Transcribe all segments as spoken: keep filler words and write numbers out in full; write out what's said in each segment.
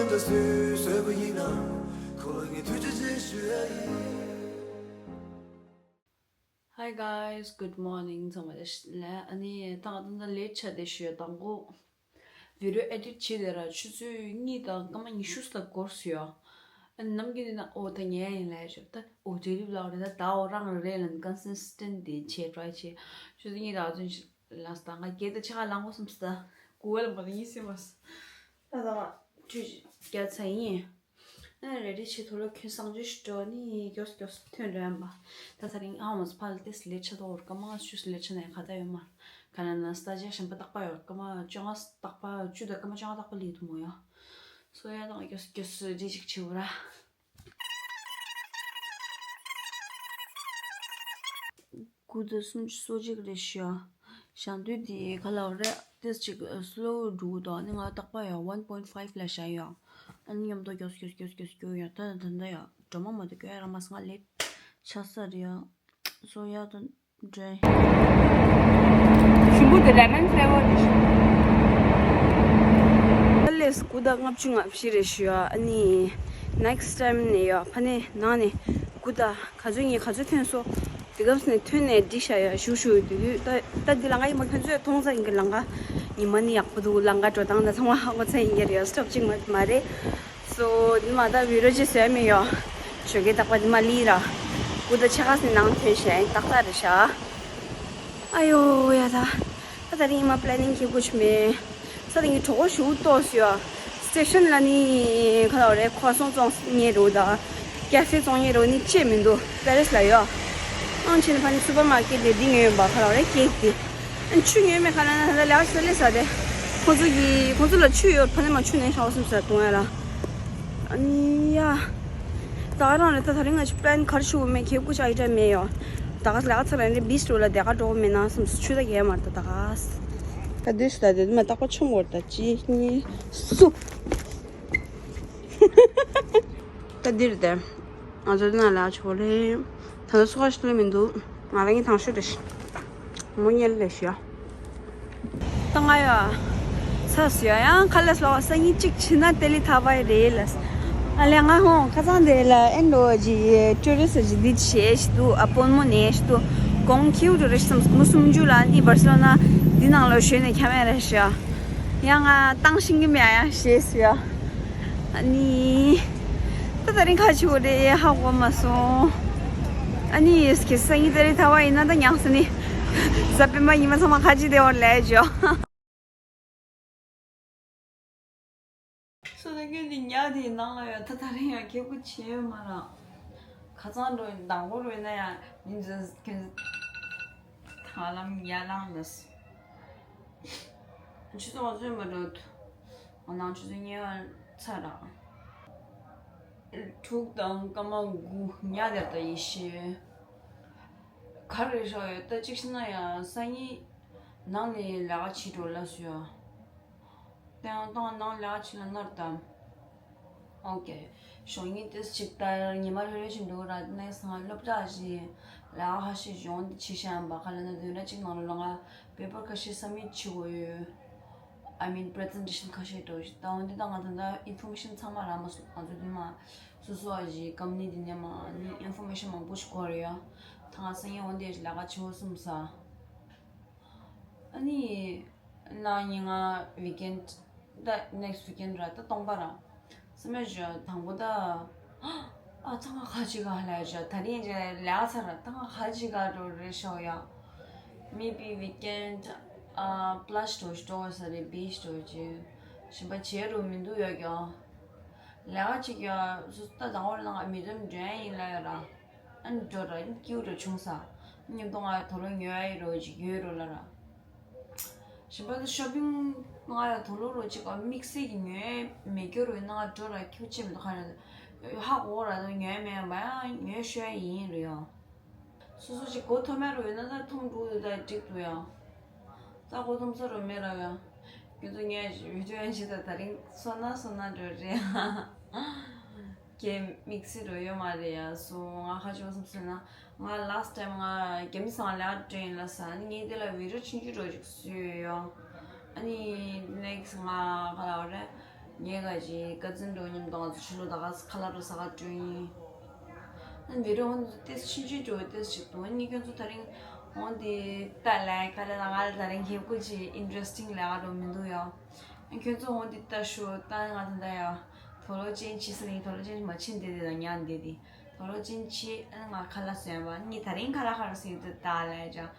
ད་སུས་བཟོས་པ་ཡིན་ན། ཁོ་ལ་ངས་ཐུགས་རྗེ་ཆེ་ཞུ་ཡ་ཡིན། Hi guys, good morning. ཚང་མ་ལ་ལ་ཨ་ནི་ད་ང་ད་ལེ་ཆ་དེ་ཞུ་ཡ་དང་པོ། བི་ཌི་ཡོ་ཨེ་ཌིཊ་བྱེད་དེ་ར་ཆུ་ཚོད་གཉིས་དང་སྐར་མ་ཉི་ཤུ་ཙམ་འགོར་སོང་ཡ། ཨ་ནི་ནམ་རྒྱུན་ནི་ན་ཨོ་ད་ཉལ་ཡིན་ལབ་ཞོར་ད་ཨོ་ཌེ་ལི་ལབ་རེད། ད་ད་ཨོ་རང་རེད་ལབ་ནི་ཀོན་སིས་ཊེན་ཊི་དེ་བྱེད་ཊི་རའི་བྱེད། ཆུ་ཚོད་གཉིས་དང་ཚོད་ལ་ས་ད་ང་སྐད་ད་ཆ་ག་ལངས་པ་སོང་ས་ད་གུ་ཝལ་མ་ད་ཡིན་སེ་མ་ས་ད་ད་ང་ཆུ་བརྒྱབ་ཚར་ཡིན། ཨ་རེ་རེ་བྱེད་ཐོ་ལོ་ཁྱོད་གསང་སྤྱོད་ཞིག་འགྲོ་ནི་མགྱོགས་མགྱོགས་ཐོན་འགྲོ་ཡ་མ། ད་ད་རིང་ཨ་མ་ཕ་ལ་ཏེས་ལེ་ཆ་ཐོག་འོར་ཀ་མ་ང་ཆུས་ལེ་ཆ་ནས་ཁ་ད་ཡོད་མ། ག་ན་ན་ས་ཇ་གཞན་པ་རྟག་པ་ཡོད་ཀ་མ་བཅོ་ལྔ་རྟག་པ་བཅུ་དང་ཀ་མ་བཅོ་ལྔ་རྟག་པ་ལི་ཐུ་མོ་ཡ། སོ་ཡ་དང་མགྱོགས་མགྱོགས་རེ་ཅིག་བྱེད་འོ་ར། སྐུ་ཚེ་སུམ་ཅུ་སོ་གཅིག་རེད་ཤག་ཞང་དུས་དེ་ག་ལ་རེད་ཏེས་ཅིག་སི་ལོ་འགྲོ་གི་འདུག་ནི་ང་རྟག་པ་ཡ་ཝན་པོ་ཡིན་ཕའིབ་ལ་བཞག་ཡ། ཨ་ནི་མཉམ་དུ་མགྱོགས་མགྱོགས་མགྱོགས་མགྱོགས་མགྱོགས་ཡ་ད་ད་ད་ཡ་འགྲོ་མ་མ་དུ་སྐྱོ་ཡ་ར་མ་སང་ལེ་ཆ་ས་རེད་ཡ། སོ་ཡ་ད་འདྲེ། ཞིམ་པོ་དེ་ལེ་མོན་ཕི་ལེ་ཝར་རེད་ཤག་ཨ་ལེས་སྐུ་ད་ལྔ་བཅུ་ང་བཞི་རེད་ཤག་ཨ་ནི་ནེག་སི་ཊེམ་ནས་ཡ་ཕ་ནས་ནང་ནས་སྐུ་ད། ག་ཚོད་ཡིན་ག་ཚོད་ཐོན་སོང་། དེ་སྐབས་སུ་ནས་ཐོན་ནས་འགྲིག་ཤག་ཡ་ཞུ་ཞུ་དུས་ད་ད་འདི་ལ་ང་ཡིན་པ་ཁྱོད་ཚོས་མཐོང་ཚ་ཡིན་གི་ལང་ག་ཉི་མ་ནི་ཡག་པོ་འདུག་ལང་ག་འགྲོ་སྟངས་ད་ཚང་མ་ཧ་གོ་ཚ་ཡིན་གི་རེད་ཡ་སི་ཊོབ་གཅིག་མ་མ་རེད། སོ་འདི་མ་ད་བི་རོ་ཅི་ཟེར་མི་ཡོ། ཞོགས་ཀས་རྟག་པ་འདི་མ་ལི་ར། སྐུ་ད་ཆ་ག་སི་ནང་ཐོན་ཤག་ཡིན་ཏག་ཏག་རེད་ཤག་ཨ་ཡོ་ཡ་ད། ད་ད་རིང་ཡིན་མ་པི་ལེ་ནིང་ཁེ་གུ་ཆུ་མེད། ས་དེ་ངའི་གྲོགས་པོ་ཞུ་ཏོག་སུ་ཡ། སི་ཊེ་ཤན་ལ་ནི་ག་ལ་རེད་ཁོ་སོང་བཙོང་ཉེ་རུ་ད། ཀེ་ཧྥེ་བཙོང་ཉེ་རུ་ནི་ཅེས་མི་འདུག་པེ་རིས་ལ་ཡོ། ཨང་ཆེན་ཕ་ནི་སུ་པར་མར་ཀེ་ཊི་དེ་འདི་ཉོས་ཡོད་པ་ག་ལ་རེད་ཀེག་དེ། ཨ་ཆུ་ཉོས་མེད་ག་ལ་ན་ད་ལ་ལེགས་ཤོས་ལེ་ས་དེ། ཁོ་ཚོ་གི་ཁོ་ཚོ་ལ་ཆུ་ཡོད་ཕ་ནི་མ་ཆུ་ནས་ཤ་བ་སུམ་ས་གཏོང་ཡ་ལ། ཨ་ནི་ཡ། ད་རང་ལ་ད་ད་རིང་ང་ཅིག་པི་ལན་ག་རེ་ཞུ་གི་མེད་ཁེ་གུ་ཅག་ཡི་དྲ་མེད་ཡོ། ད་ག་ལ་ཚ་ལ་འདི་བིས་ཊི་ལ་དེ་ག་འགྲོ་གི་མེད་ན་བསམ་སོ་ཆུ་ད་གས་མར་ད་ད་ག་ད་དུས་སུ་ད་དེ་མ་ཏག་པ་ཆུ་མོར་ད་གཅིག་གཉིས་གསུམ། ད་འདིར་དེ་ང་ཚོ་ན་ལ་ཆོ་ལེ། ད་ལྟ་སུ་ག་ཞིག་ལེ་མི་འདུག་ང་རང་གི་དང་ཤོས་རེད་ཤི། མོ་ཉལ་ལེ་ཤི་ཡ། ད་ང་ཡ། ཚ་སུ་ཡ་ཡང་ཁ་ལས་ལོག་སང་ཉིན་གཅིག་ཕྱིན་ན་ཏེ་ལི་ཐ་བའི་རེད་ལ། ཨ་ལས་ང་ཧོང་ཁ་སང་དེ་ལ་ཨེན་ཌོ་ཇི་ཊུ་རི་སི་ཊི་ཇི་འདི་བྱེད་ཤི་འདུག་ཨ་དཔོན་མོ་ནས་ཤི་འདུག་གོང་ཁྱེའུ་ཊུ་རི་སི་ཊི་མོ་སུམ་ཅུ་ལ་ནི་བར་སེ་ལོ་ན་འདི་ནང་ལོ་ཞོན་ནས་ཁྱམ་ཡ་རེད་ཤི་ཡ། ཡང་ང་བཏང་ཤིང་གི་མེད་ཡ་ཡང་ཞེས་སུ་ཡ། ཨ་ནི། ད་ད་རིང་ཁ་ཆེ་བོ་རེད་ཧ་གོ་མ་སོང་། ཨ་ནི་ཡེས་ཀྱི་སང་ཉིན་ཏེ་ལི་ཐ་བ་ཡིན་ན་ད་ཉག་ས་ནི། ས་པེ་མ་ཉི་མ་ཚང་མ་ཁ་ཆེ་དེ་བར་ལས་ཇོ། སོ་ད་ཀྱོན་གྱི་ཉག་དེའི་ནང་ལ་ཡོད་ད་ད་རིང་ཡང་ཁེ་པོ་བྱེད་ཡོད་མ་ར། ཁ་ཚང་འགྲོ་དང་པོ་རོལ་ན་ཡང་མི་འཛིན་ཀྱོན། ཐང་ལམ་ཡ་ལང་ལ་སོ། ཆུ་ཚོད་ང་ཚོས་མ་འགྲོ། ང་ནང་ཆུ་ཚོད་ཉེ་བར་ཚར་ར། དྲུག་དང་སྐར་མ་དགུ་ཉག་དེར་ད་ཡེ་ཤེས། ག་རེ་ཤོག་ཡོད་ད་གཅིག་ཤི་ན་ཡང་སང་ཉིན་ནང་ནས་ལས་ཀ་བྱེད་འགྲོ་ལ་སུ་ཡ། དེའང་ཏང་ནང་ལས་ཀ་བྱེད་ལ་ནར་དམ། ཨོ་ཀེ། ཞོགས་ཉིན་ཏེས་ཅིག་ལྟར་ཉི་མ་རེ་རེ་བཞིན་འགྲོ་ར་ནས་སང་སློབ་གྲྭ་བཞིན་ལས་ཀ་ཧ་ཤི་གཞོང་འདི་བྱེད་ཤ་ཡང་བ་ཁ་ལ་ན་དུས་ར་གཅིག་ནང་ལོ་ལ་ང་པེ་པར་ཁ་ཤས་སབ་མིཊ་བྱེད་དགོས་ཡོད། I mean presentation ཁ་ཤས་འགྲོ་ཞིག་ད་འོན་ཏེ་ད་ང་ད་ལྟ་ཨིན་ཕོར་མེ་ཤན་ཚང་མ་རག་མ་སོང་ང་ཚོ་འདི་མ་སོ་སོ་བ་ཞིག་ཀམ་ནི་འདི་ནས་མ་ནི་ཨིན་ཕོར་མེ་ཤན་མང་པོ་ཞིག་དགོས་རེད་ཡ། ད་ང་སང་ཉིན་འོན་ཏེ་ལས་ཀ་བྱེད་འོ་སོང་ས། ཨ་ནི། གནངས་ཉིན་ང་ཝིག་ཨེན་ཌི། ད་ནེག་སི་ཊི་ཝིག་ཨེན་ཌི་ར་ད་སྟོང་པ་ར། སེམས་ཞོ་དང་པོ་ད། ཨ་ཚང་མ་ཁ་ཅིག་ག་ལ་ཞོ་ད་རིང་ཅེ་ལས་ཚར་ར་ད་ང་ཁ་ཅིག་ག་འགྲོ་རེ་ཞོ་ཡ། མེ་བི་ཝིག་ཨེན་ཌི་ཨ་པ་ལ་ཤི་འགྲོ་ཞིག་འགྲོ་བ་ས་རེ་བི་ཤི་འགྲོ་ཅིག་ཞིམ་པ་བྱེད་རུ་མི་འདུག་ཡོད་ཀྱང་། ལས་ཀ་ཅིག་ཡ་སུ་ད་དང་པོ་ལ་ང་མི་འཛོམས་འགྲོ་ཡ་ཡིན་ལ་ཡོད་ར། ཨ་ནི་འགྲོ་ར་ཨིན་ཀིའུ་འགྲོ་བྱུང་ས། ཉིན་ཐོ་ང་ཡ་དོ་ལོ་ཉོ་ཡ་ཡི་རོ་ཅིག་ཡོད་རོ་ལ་ར། ཞིམ་པ་དུ་ཤོ་པིང་ང་ཡ་དོ་ལོ་རོ་ཅིག་ག་དམིགས་བསལ་གྱི་ཉོ་ཡ་མེད་རྒྱུ་རོ་ན་འགྲོ་ར་ཁྱུ་ཆེ་མི་འདུག་ག་ར། ཧ་གོ་ར་དོ་ཉོ་ཡ་མེད་མ་ཡ་ཉོ་ཤོ་ཡ་ཡིན་རོ་ཡ། སོ་སོ་ཅིག་གོ་ཐོ་མེད་རོ་ཡོད་ན་ད་ཐུམ་འགྲོ་ཡོད་ད་འགྲིག་འདུག་ཡ། ད་གོ་ཐུམ་ས་རོ་མེད་ར་ཡ། ཁྱོད་ཚོ་ངས་བི་ཌིའོ་ཡན་ཞིག་ད་ད་རིང་སོ་ན་སོ་ན་འགྲོ་རེད། ཀྱེ་དམིགས་བསལ་རོ་ཡོད་མ་རེད་ཡ་སོ་ང་ཁ་ཆེ་བ་སོང་ཟེར་ན་ང་ལཱ་སི་ཊི་ཊེམ་ང་རྒྱ་མི་སང་ལ་ཡ་ཊེན་ལ་ས་ནི་ངས་དེ་ལ་བི་ཌིའོ་ཆུང་ཆུང་རོ་ཅིག་བཟོས་ཡོད་ཡོ། ཨ་ནི་ནེག་སི་ཊི་ང་ག་ལ་བ་རེད། ངས་ག་ཅིག་ཀ་ཛིན་འགྲོ་མཉམ་དུ་ང་ཚོ་ཕྱི་ལོགས་ད་ག་ཁ་ལག་འགྲོ་ས་ག་འགྲོ་ཡིན། ཨ་འདི་རུ་འོང་དུ་ཏེས་ཆུང་ཆུང་འགྲོ་ཏེས་ཅིག་འདུག་ཨ་ནི་ཁྱོད་ཚོ་ད་རིང་འོང་དེ་ལྟ་ལས་ཁ་ལ་ང་ལ་ད་རིང་ཧེབ་ཀུ་ཅིག་ཨིན་ཊི་རེ་སི་ཊིང་ལས་ཀ་འགྲོ་མི་འདུག་ཡ། ཨ་ཁྱོད་ཚོ་འོང་དེ་ལྟ་ཤོག་ད་ང་ད་ལྟ་ཡ་དོ་ལོ་ཅན་ཆི་ས་ལིང་དོ་ལོ་ཅན་མ་ཕྱིན་དེ་དེ་ད་ཉག་འདི་དེ་དོ་ལོ་ཅན་ཆི་ཨ་ང་ཁ་ལག་སོན་པ་ནི་ད་རིང་ཁ་ལག་ཁ་ལག་སོན་དུ་ད་ལས་ཀྱང་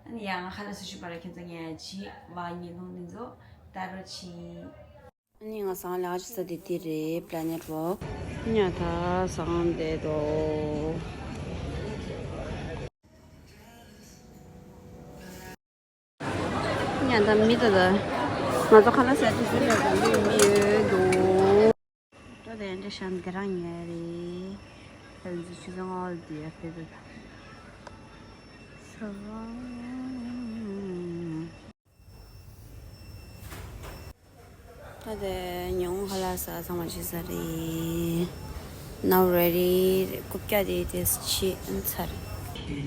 ཨ་ནི་ཡ་ང་ཁ་ལག་སོན་ཤུ་པ་ར་ཁྱོད་ཚོ་ཉལ་ཅི་བ་ཉི་ལུང་འདི་ཚོ་ད་རོ་ཆི། ཨ་ནི་ང་སང་ལ་ཅི་ས་དེ་དེ་རེད། Planet Walk ཉ་ཐ་སང་དེ་རོ། ཉ་ཐ་མི་ད་ད་ང་ཚོ་ཁ་ལག་ཟ་དུས་ཚོད་ལ་ད་ལུས་མི་ཡོད་འདུག་ད་དེ་འདྲ་ཤམ་དེ་རང་ཉལ་རེད། ཁྱོད་ཚོ་ཆུ་ཚོད་ལྔ་པ་དེ་ཡར་ཕེབས་འདུག་ད་དེ་ཉུང་ཁ་ལག་ཟ་ཚང་མ་བྱེད་ས་རེད། Now ready རྐུབ་བཀྱག་དེ་དེ་ཕྱིས་ཚར།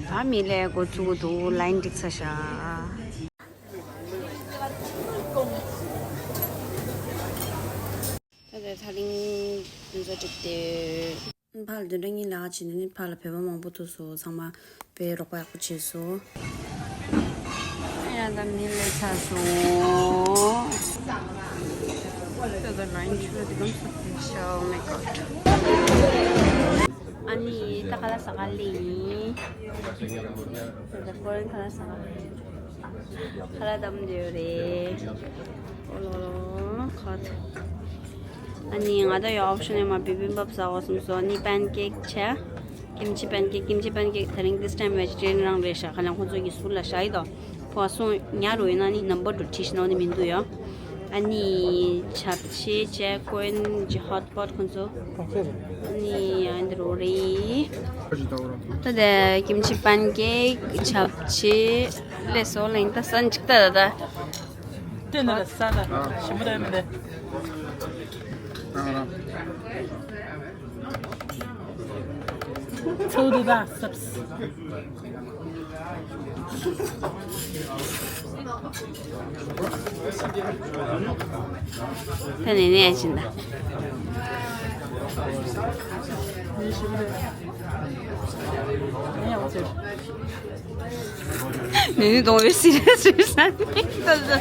ད་མི་ལས་འགོ་བཙུགས་འདུག་ལའིན་འགྲིག་ཚར་ཤག་ད་དེ་ཐ་ལིང་འཛོ་འགྲིག་དེ། ཕར་བདུན་ཕྲག་གཉིས་ལྷག་ཕྱིན་ནས་ནི་ཕར་ལ་བོད་པ་མང་པོ་ཐུག་སོང་། ཚང་མ་དཔེ་རོགས་པ་ཡག་པོ་བྱས་སོང་། ཡང་ད་མི་ལས་ཚར་སོང་། ད་ད་ལའིན་ཆུ་ལ་དེ་གམ་སུ་ཤ། Oh my god. ཨ་ནི་ད་ཁ་ལག་ཟ་ག་ལེ་ཡིན། ད་ད་ཀོ་རེན་ཁ་ལག་ཟ་ག་ལེ་ཡིན། ཁ་ལག་དམ་འདོད་རེད། ཨོ་ལོ་ལོ་ཁ་ཐུ། ཨ་ནི་ང་ད་ཡོད་ཨོབ་ཤན་ཡོད་མ། བི་བི་བབ་ཟ་བ་སོང་སོ། ཨ་ནི་པན་ཀེག་བྱས། ཀིམ་ཆི་པན་ཀེག་ཀིམ་ཆི་པན་ཀེག་ད་རིང་this time vegetarian རང་རེད་ཤག་ཁ་ལ་ཁོང་ཚོ་གི་ཟུར་ལ་ཤ་ཡི་དོ། ཕོ་སོང་ཉ་རུ་ཡིན་ན་ནི་ནམ་བར་དུ་ཁྲིད་ཤི་ནོ་ནི་མི་འདུག་ཡོ། ཨ་ནི་ཆབ་ཆེ་བྱས་ཀོན་གྱི་ཧོ་ཊི་པོ་ཊི་ཁོང་ཚོ། ཨ་ནི་ཨ་འདི་རུ་རེད། ད་དེ་ཀིམ་ཆི་པན་ཀེག་ཆབ་ཆེ་ལས་སོ་ལེང་ད་སན་ཅིག་ད་ད་ད། དེ་ན་ལ་ས་ལ་ཞིམ་པོ་རེད་མི་འདུག་ཚོ་དུ་ད་སབ། ད་ནས་ནས་ཕྱིན་ད། ནས་ནས་གཏོང་བའི་སི་རི་ཡས་རེད་ས་ནས་ད་ད།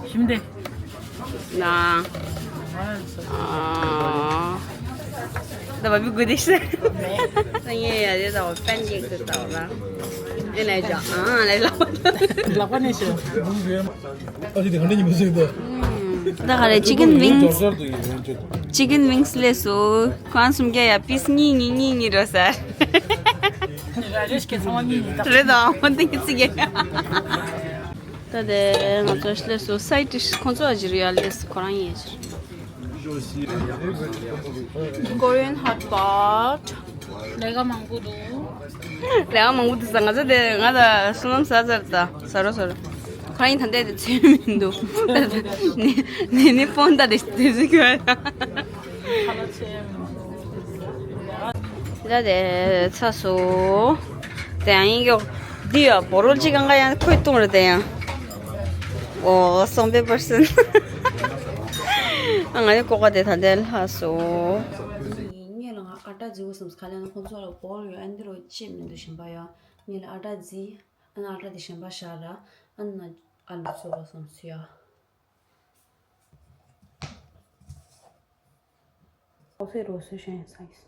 ཞིམ་འདི། ན། ཨ། ད་བ་བི་གུ་དེ་ཤི། ད་ངས་ཡ་དེ་ད་བ་པན་ཀེག་དེ་ད་བ་ལ། ཨེ་ལས་ཅོ་ཨ་ལས་ལ། ལག་པ་ནས་ཤི། ཨ་ཅི་དེ་ག་འདྲ་ཉི་མ་ཟིག་ད། ད་ག་རེ་ཅི་ཀན་ཝིང་སི། ཅི་ཀན་ཝིང་སི་ལས་སོ། ཁོང་སུམ་བརྒྱ་ཡ་པིས་གཉིས་གཉིས་གཉིས་གཉིས་རོ་ཟེར། རེད་དོ་ཁོང་དེ་གི་ཚིག་གི། ད་དེ་ང་ཚོ་ལས་སོ་སའི་ཌི་ཤི་ཁོང་ཚོ་ཨ་ཇི་རུ་ཡ་ལས་སོ་ཁོ་རང་ཡིན་ཨ་ཇི་རུ། Korean hot pot. ལས་ཀ་མང་པོ་འདུག་ལས་ཀ་མང་པོ་འདུག་ས། ང་ཚོ་དེ་ང་ད་བསོད་ནམས་ཟ་ཟེར་ད་ཟ་རོ་ཟ་རོ། ཁོ་རང་ཡིན་ད་ལྟ་དེ་ཚོད་མི་འདུག་ནི་ནི་ནི་ཕོན་ད་དེ་དེ་ཚོད་ཁྱོད། ད་དེ་ཚ་སོ། དེ་ཡང་ཡིན་གྱོ། འདི་ཡ་བོ་རོལ་ཅིག་གང་ག་ཡང་ཁོས་བཏུང་རེད་དེ་ཡང་། ཨོ་སོང་པའི་པར་སན། ང་ཡི་ཀོ་ཀ་དེ་ད་དེ་ལྷ་སོ། ངས་ལ་ང་ཨ་ཏྲ་རྫི་བོ་སམ་ཁ་ལ་ན་ཁོང་ཚོ་ལ་བོ་རོལ་ཡོད་ཨན་འདི་རོ་ཅེས་མི་འདུག་ཞིམ་པ་ཡ། ངས་ལ་ཨ་ཏྲ་རྫི། ཨ་ན་ཨ་ཏྲ་དེ་ཞིམ་པ་ཤ་ར། ཨ་ན་ཨ་ལུ་ཚོ་བ་སམ་སུ་ཡ། ཨོ་ཧྥེ་རོ་སུ་ཤན་སའིས།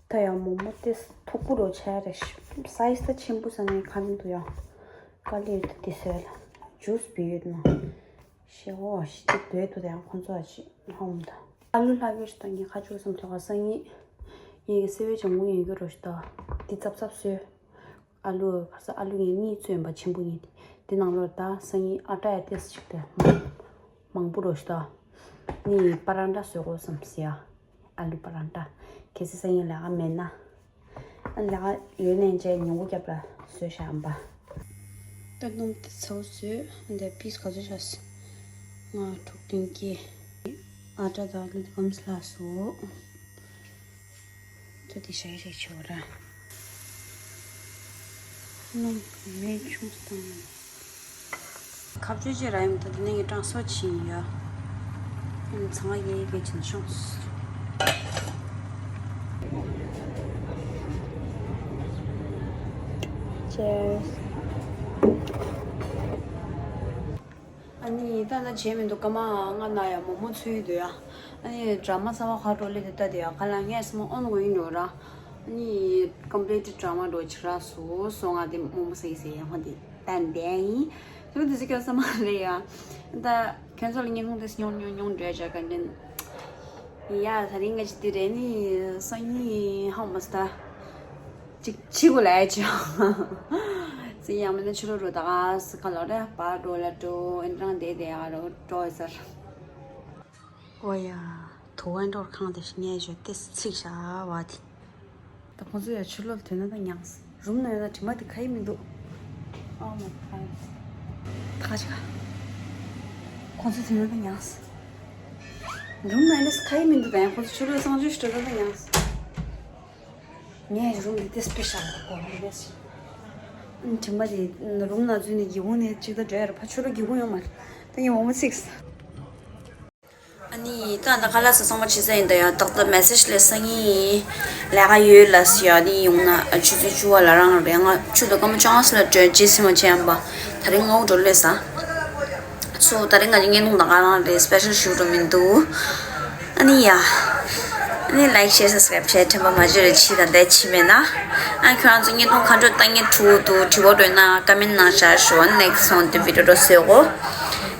ད་ཡང་མོག་མོག་དེ་མཐུག་པོ་རོ་ཆ་རེ་ཤི། སའིས་ད་ཆེན་པོ་ས་ནས་ཁ་ནས་འདུག་ཡང་། དཀའ་ལས་ཡོད་ད་དེ་སེ་ལ། ཇུས་བི་ཡོད་ན། ཤེ་འོ་ཤི་ཅིག་དོད་དུ་དེ་ཡང་ཁོང་ཚོ་ཨ་ཅི་ཧོམ་ད། ཨ་ལུ་ལྷག་ཡོད་ཤི་ད་ངས་ཁ་ཆུ་སམ་ཐོག་ཁ་སང་ཉིན། ངས་ཀྱི་སེ་བའི་ཇང་གུང་ཡོད་རྒྱུ་རོ་ཤི་ད། དེ་ཙབ་ཙབ་སོས། ཨ་ལུ་ཁ་ས་ཨ་ལུ་ངས་གཉིས་བཙོས་ཡིན་པ་ཆེན་པོ་གཉིས་དེ། དེ་ནང་ལོར་ད་སང་ཉིན་ཨ་ཏྲ་ཡ་ཏེས་ཅིག་དེ། མང་པོ་རོ་ཤི་ད། ནི་པ་རང་ཏྲ་བཟོས་དགོས་སམ་སི་ཡ། ཨ་ལུ་པ་རང་ཏྲ། གལ་སྲིད་སང་ཉིན་ལས་ཀ་མེད་ན། ཨ་ལས་ཀ་ཡོད་ནས་བྱས་ཉིན་གུང་རྒྱབ་ལ་བཟོས་བཞག་ཨམ་པ། ད་སྣུམ་དེ་ཚོ་བཟོས། འདི་པིས་ག་ཚོད་བཞག་སི། ལྔ་དྲུག་བདུན་བརྒྱད། ཨ་ཏྲ་དང་ལུད་གམ་སི་ལ་སོ། ད་དེ་ཞག་ཞག་ཆེ་བ་ར། སྣུམ་མེ་ཆུང་སྟངས། ཁ་བཅོས་བྱེད་ར་ཡིན། ད་དེ་ནས་ངས་གྲང་སོ་ཕྱིན་ཡོད། ཚང་མ་ཡེ་གེ་ཆེན་ཤོང་། Cheers. ཨ་ནི་ད་ལྟ་བྱས་མི་འདུག་སྐར་མ་ལྔ་ན་ཡང་མོག་མོག་ཚུད་འདུག་ཡ། ཨ་ནི་ཌ་ར་མ་གསར་པ་ཁ་འགྲོ་ལེ་དེ་ལྟ་དེ་ཡ་ཁ་ལ་ངས་སི་མོ་ཨོན་གོ་ཡིན་འགྲོ་ར། ཨ་ནི་ཀམ་པི་ལི་ཊི་ཌ་ར་མ་འགྲོ་ཆི་ར་སོ་སོ་ང་དེ་མོག་མོག་ཟེར་ཟེར་ཡ་ཧོ་དེ་ད་འདས་ཡིན། དེ་དེ་ཟེར་སྐྱོ་ས་མ་རེད་ཡ། ད་ཁྱོད་ཚོ་ལ་བརྙན་ཐུང་དེ་ཉུང་ཉུང་ཉུང་འདྲ་བྱ་ག་འདྲ། ཡ་ད་རིང་ང་ཅི་དེ་རེད་ནི་སང་ཉིན་ཧང་མ་སི་ད། ཅིག་ཕྱི་གུ་ལ་ཅི། ཙི་ཡང་མིན་ན་ཕྱི་ལོ་རུ་ད་ག་སི་ཁ་ལོ་རེ་བར་འགྲོ་ལ་འགྲོ་ཨེ་འདྲ་དེ་དེ་ཨ་རོ་འགྲོ་ཨེ་ཟེར། ཨོ་ཡ། དུ་བ་འགྲོར་ཁང་དེ་ངས་བརྗོད་དེ་ཚིག་བྱ་བ་དེ། ད་ཁོང་ཚོ་ཡ་ཕྱི་ལོ་ལ་དོན་ན་ད་མྱངས། རུམ་ན་ཡོད་ན་དྲི་མ་དེ་ཁ་ཡི་མི་འདུག Oh my god. ད་ག་ཅི་ག་ཁོང་ཚོ་དོན་ན་ད་མྱངས། རུམ་ན་ཡོད་ན་ཁ་ཡི་མི་འདུག་ད་ཡང་ཁོང་ཚོ་ཕྱི་ལོ་གསང་སྤྱོད་ཞིག་འགྲོ་ད་ད་མྱངས། ངས་རུམ་འདི་ཏེ་སྤེ་ཤལ་གོ་རུམ་རེད། དྲི་མ་དེ་རུམ་ན་འཛུལ་ནས་སྒེའུ་ཁུང་ནས་གཅིག་ད་འགྲོ་ཡ་ར་ཕ་ཕྱི་ལོ་སྒེའུ་ཁུང་ཡོད་མ་རེད། ད་ངས་འོ་མ་ཚིགས། ཨ་ནི་ད་ད་ཁ་ལག་ཟ་ཚང་མ་བྱེད་ས་ཡིན་ད་ཡ། ཏག་ཏག་མེ་སེ་ཇི་སླེབས་སང་ཉིན་ལས་ཀ་ཡོད་ལ་ཟེར་ཡ། ཨ་ནི་ཡོང་ན་ཆུ་ཚོད་བཅུ་པ་ལ་རང་རེད། ང་ཆུ་ཚོད་སྐར་མ་བཅོ་ལྔ་ཙམ་ལ་འགྲོ་རྗེས་སེམས་མ་བྱས་ཡམ་པ། ད་རིང་ང་འུ་འགྲོ་ལས་ས། སོ་ད་རིང་ང་ཅི་བརྙན་ཐུང་ད་ག་རང་རེད། སྤེ་ཤལ་ཞུ་འགྲོ་མི་འདུག་ཨ་ནི་ཡ། ཨ་ནི་ལའིཀ་ཤེར་སབ་སི་ཀ་རེབ་བྱས་དྲན་པ་མ་བརྗེད་རེ་ཕྱི་དང་འདས་ཕྱི་མེད་ན། ཨ་ཁྱོད་རང་ཚོ་བརྙན་ཐུང་ག་འགྲོ་ལྟ་ངན་ཐུག་འདུག་དྲི་བ་འདྲ་ཡོད་ན་ཀ་མེན་ནང་བཞག་ཞོག Next on the video རོ་སོད་གོ།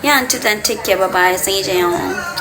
ཡ་until then take care, bye bye. སང་ཉིན་མཇལ་ཡོང་།